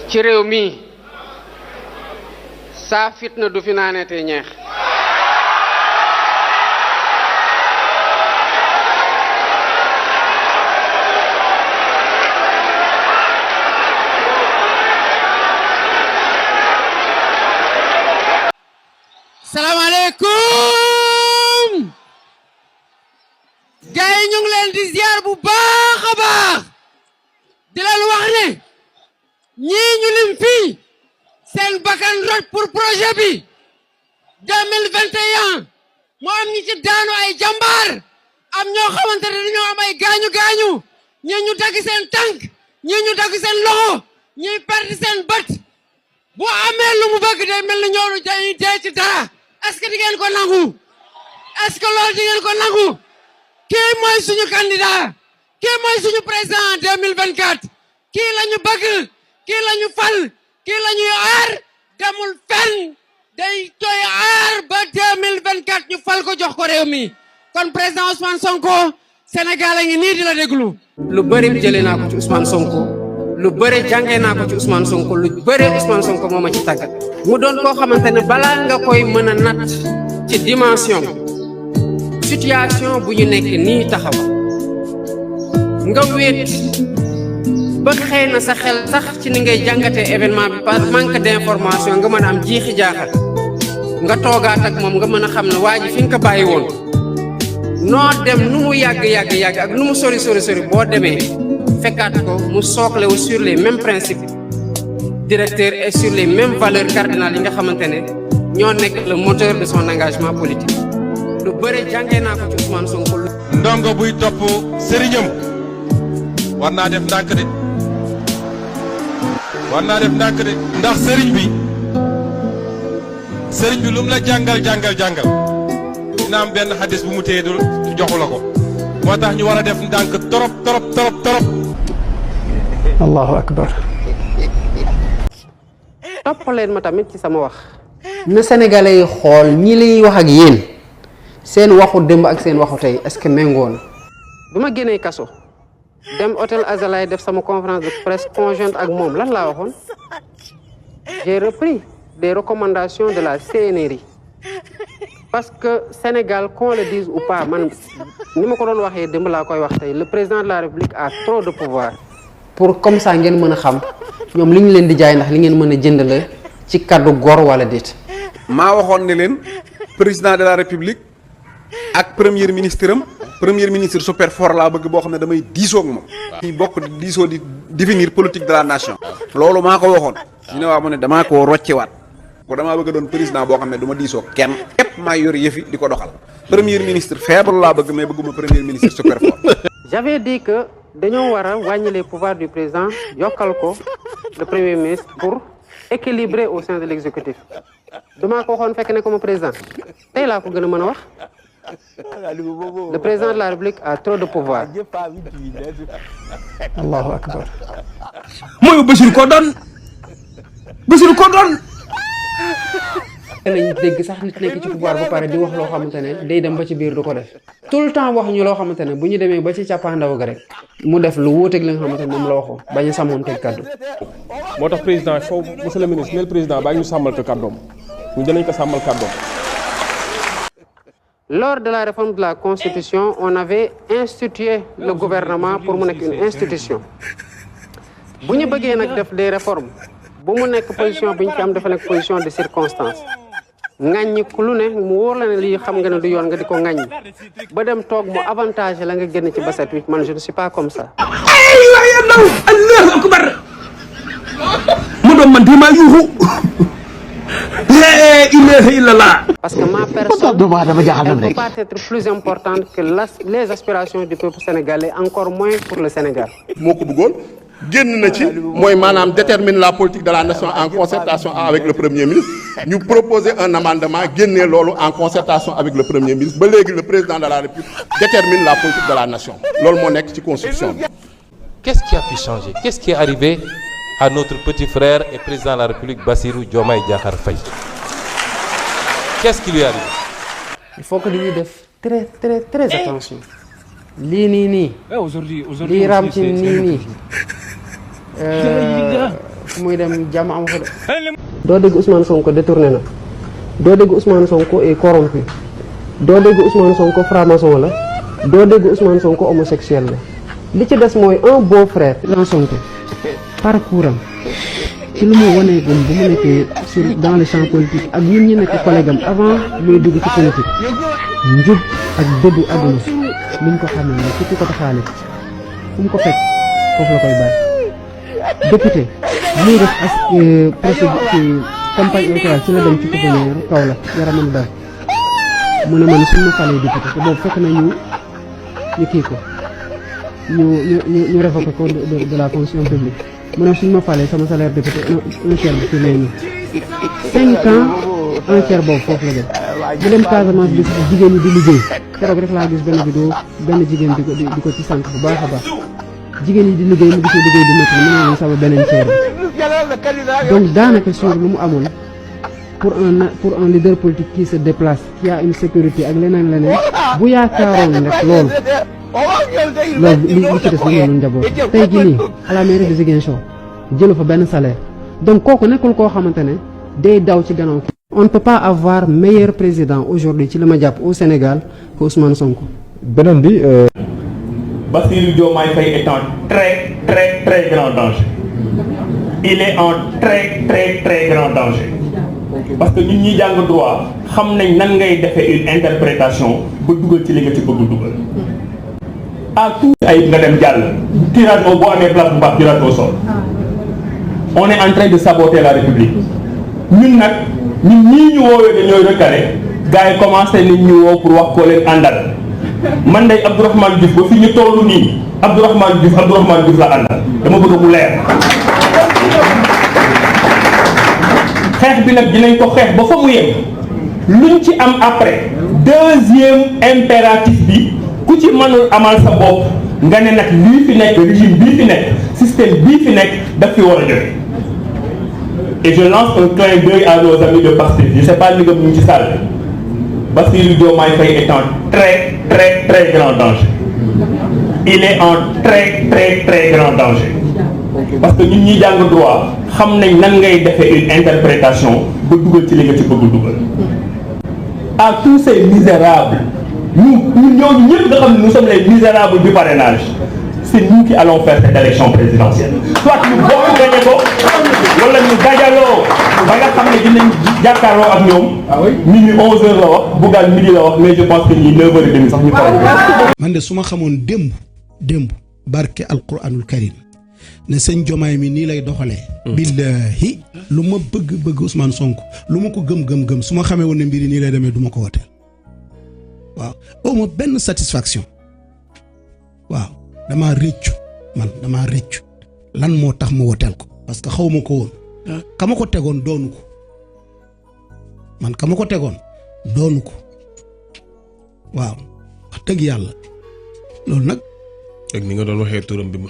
ci réew mi saa fitna du fi naanete ñeex. salaamaaleykum gars yi ñu ngi leen di ziar bu baax a baax di leen wax ne ñii ñu lim fii seen bakkan rot pour projet bi 2021 moo am ñi ci daanu ay jàmbaar am ñoo xamante ne dañoo am ay gaañu-gaañu ñii ñu dagg seen tànk ñii ñu dagg seen loxo ñii perdre seen bët bu amee lu mu bëgg day mel ni ñooñu dañuy dee ci dara. est-ce que di ngeen ko nangu est-ce que loolu di ngeen ko nangu kii mooy suñu candidat kii mooy suñu président 2024 kii la ñu bëgg kii la ñu fal kii la ñuy aar demul fenn day toy aar ba 2024 ñu fal ko jox ko réew mi kon président Ousmane Sonko Sénégal a ngi nii di la déglu. lu bëri jëlee naa ko ci Ousmane Sonko lu bëri jàngee naa ko ci Ousmane Sonko lu bëri Ousmane Sonko moo ma ci tàggat. mu doon koo xamante ne balaa nga koy mën a natt ci dimension situation bu ñu nekk nii taxaw nga wéet ba xëy na sa xel sax ci ni ngay jàngatee événement bi par manque d'information nga mën a am jiixi jaaxal nga toogaat ak moom nga mën a xam ne waa ji fi nga ko bàyyi woon noo dem nu mu yàgg ak nu mu sori boo demee fekkaat ko mu sookle wu sur les mêmes principes directeur et sur les mêmes valeurs cardinales yi nga xamante ne ñoo nekk le moteur de son engagement politique lu bëre jàngee naa ko ci Ousmane Sonko. ndongo buy topp sëriñam war naa def ndànk de ndax sëriñ bi lu mu la jàngal dina am benn xadis bu mu téye du joxu la ko moo tax ñu war a def ndànk torop. allahu akbar. toppaleen ma tamit ci sama wax. na sénégalais yi xool ñi lay wax ak yéen seen waxu démb ak seen waxu tey est-ce que méngoo na. bi ma génnee kaso dem hôtel Azalaï def sama conférence de presse conjointe ak moom lan laa waxoon j'ai repris des recommandations de la CNRI parce que Sénégal qu'on le dise ou pas man ni ma ko doon waxee démb laa koy wax tey le président de la République a trop de pouvoir. pour comme ça ngeen mën a xam ñoom li ñu leen di jaay ndax li ngeen mën a jënd la ci kaddu gor wala déet. maa waxoon ne leen président de la république ak premier ministre super fort laa bëgg boo xam ne damay diisoo ak moom. ñuy bokk diisoo di définir politique de la nation. loolu maa ko waxoon. ñu ne waa mu ne damaa koo roccewaat. ko damaa bëgg doon président boo xam ne du ma diisoo kenn. képp maa yor yëfi di ko doxal. premier ministre faible laa bëgg mais bëgguma premier ministre super fort. j'avais dit que dañoo war a wàññi les pouvoirs du président yokkal ko le premier ministre pour équilibrer au sein de l'exécutif damaa ko waxoon fekk ne comme président tey laa ko gën a mën a wax le président de la République a trop de pouvoir. allahu akbar. mooy Bassirou ko doon. lañ dégg sax nit nekk ci pouvoir ba pare di wax loo xamante ne day dem ba ci biir du ko def tout le temps wax ñu loo xamante ne bu ñu demee ba ci càppaandaw ga rek mu def lu wuuteeg li nga xamante ne moom la waxoo bañ a sàmmoon teg kàddu. moo tax président foofu monsieur le ministre neel président baa ñu sàmmal ko kàddoom ñu danañ ko sàmmal kàddoom. Lors de la réforme de la Constitution, on avait institué le gouvernement pour mu nekk une institution bu ñu bëggee nag def des réformes bu mu nekk position bu ñu ci am dafa nekk position de circonstance ŋàññi ku lu ne mu wóor la ne lii xam nga ne du yoon nga di ko ŋàññi ba dem toog mu avantage la nga génn ci baset wi man je ne suis pas comme ça. ay waaye ndaw allahu akbar mu doon man di maa yuuxu la ilaha illallah. Parce que ma personne ne peut pas être plus importante que les aspirations du peuple sénégalais, encore moins pour le Sénégal. moo ko bëggoon génn na ci mooy maanaam détermine la politique de la nation en concertation avec le premier ministre ñu proposer un amendement génnee loolu en concertation avec le premier ministre ba léegi le président de la République détermine la politique de la nation loolu moo nekk ci constitution bi. Qu'est-ce qui a pu changer? Qu'est-ce qui est arrivé à notre petit frère et président de la République Bassirou Diomaye Diakhar Faye? Qu'est-ce qui lui est arrivé? Il faut que lui def très attention. lii nii. lii raam ci nii. fu muy dem jàmm am fa de. doo dégg Ousmane Sonko détourné na doo dégg Ousmane Sonko est corrompu doo dégg Ousmane Sonko franc-maçon la doo dégg Ousmane Sonko homosexuel la li ci des mooy un beau frère. Ousmane Sonko parcours am ci lu mu wanee gum bu mu nekkee sur dans le champ politique ak ñun ñi nekk collègue am avant muy dugg ci politique njub ak dëddu àdduna luñ ko xamee ne surtout côté xaalis fu mu ko fekk foofu la koy bàyyi. député muy def as procédure ci campagne électorale ci la dem ci pouponnière Kaolack yaramam daal mu ne man suñu falee député te boobu fekk na ñu kii ko ñu révoqué ko de la fonction publique mu ne suñu ma falee sama salaire député un tiers bi ci lay ñëw 5 ans un tiers boobu foofu la dem bu dem Casamance bi jigéen ñi di liggéey keroog rek laa gis benn vidéo benn jigéen di ko ci sant bu baax a baax jigéen ñi di liggéey mu gisee liggéey bi métti mu ne sama beneen tiers bi donc daanaka sur lu mu amoon pour un leader politique qui se déplace qui a une sécurité ak leneen bu yaakaaroon rek loolu li ci des li ñu njaboot tey jii nii à la mairie de Ziguinchor jëlu fa benn salaire donc kooku nekkul koo xamante ne day daw ci gannaaw. on ne peut pas avoir meilleur président aujourd'hui ci li ma jàpp au Sénégal que Ousmane Sonko. beneen bi. Bassirou Diomaye Faye est en très très très grand danger. Il est en très très très grand danger. parce que ñun ñi jàng droit xam nañ nan ngay defee une interprétation ba dugal ci li nga ci bëgg dugal. à tout ay nga dem jàll. tirage au boo amee place bu baax tirage au sol. on est en train de saboter la République. ñun nag ñun ñii ñu woowee dañooy recalé gars yi commencé nañ ñu woo pour wax koo leen àndal. man day Abdourahmane Diouf ba fi ñu toll nii Abdourahmane Diouf la àndal dama bëgg mu leer. xeex bi nag dinañ ko xeex ba fa mu yem luñ ci am après deuxième impératif bi ku ci mënul amal sa bopp nga ne nag lii fi nekk régime bii fi nekk système bii fi nekk daf fi war a jóge. et je lance un clin d'œil à nos amis de Pastef je sais pas ni nga mu ngi ci salle Bassirou Diomaye Faye est en très très très grand danger. Il est en très très très grand danger. parce que ñun ñi jàng droit xam nañ nan ngay defee une interprétation ba dugal ci li nga ci bëgg dugal. à tous ces misérables ñun ñooñu ñëpp nga xam ne nous sommes les misérables du parrainage c'est nous qui allons faire cette élection présidentielle. soit ñu bokk gagné ko wala ñu dajaloo ba nga xam ne dinañ jàkkaarloo ak ñoom. minuit 11h la wax Bougane midi la wax mais je pense que ñii 9h30 sax ñu faral. man de su ma xamoon démb barke alquranul karim ne sëñ Diomaye mi nii lay doxalee. billahi lu ma bëgg Ousmane Sonko lu ma ko gëm su ma xamee woon ne mbiri nii lay demee du ma ko woteel waaw aw ma benn satisfaction waaw damaa rëccu lan moo tax ma woteel ko parce que xaw ma ko woon. ka ma ko tegoon doonu ko man ka ma ko tegoon doonu ko waaw wax dëgg yàlla loolu nag. ak ni nga doon waxee turam bi mu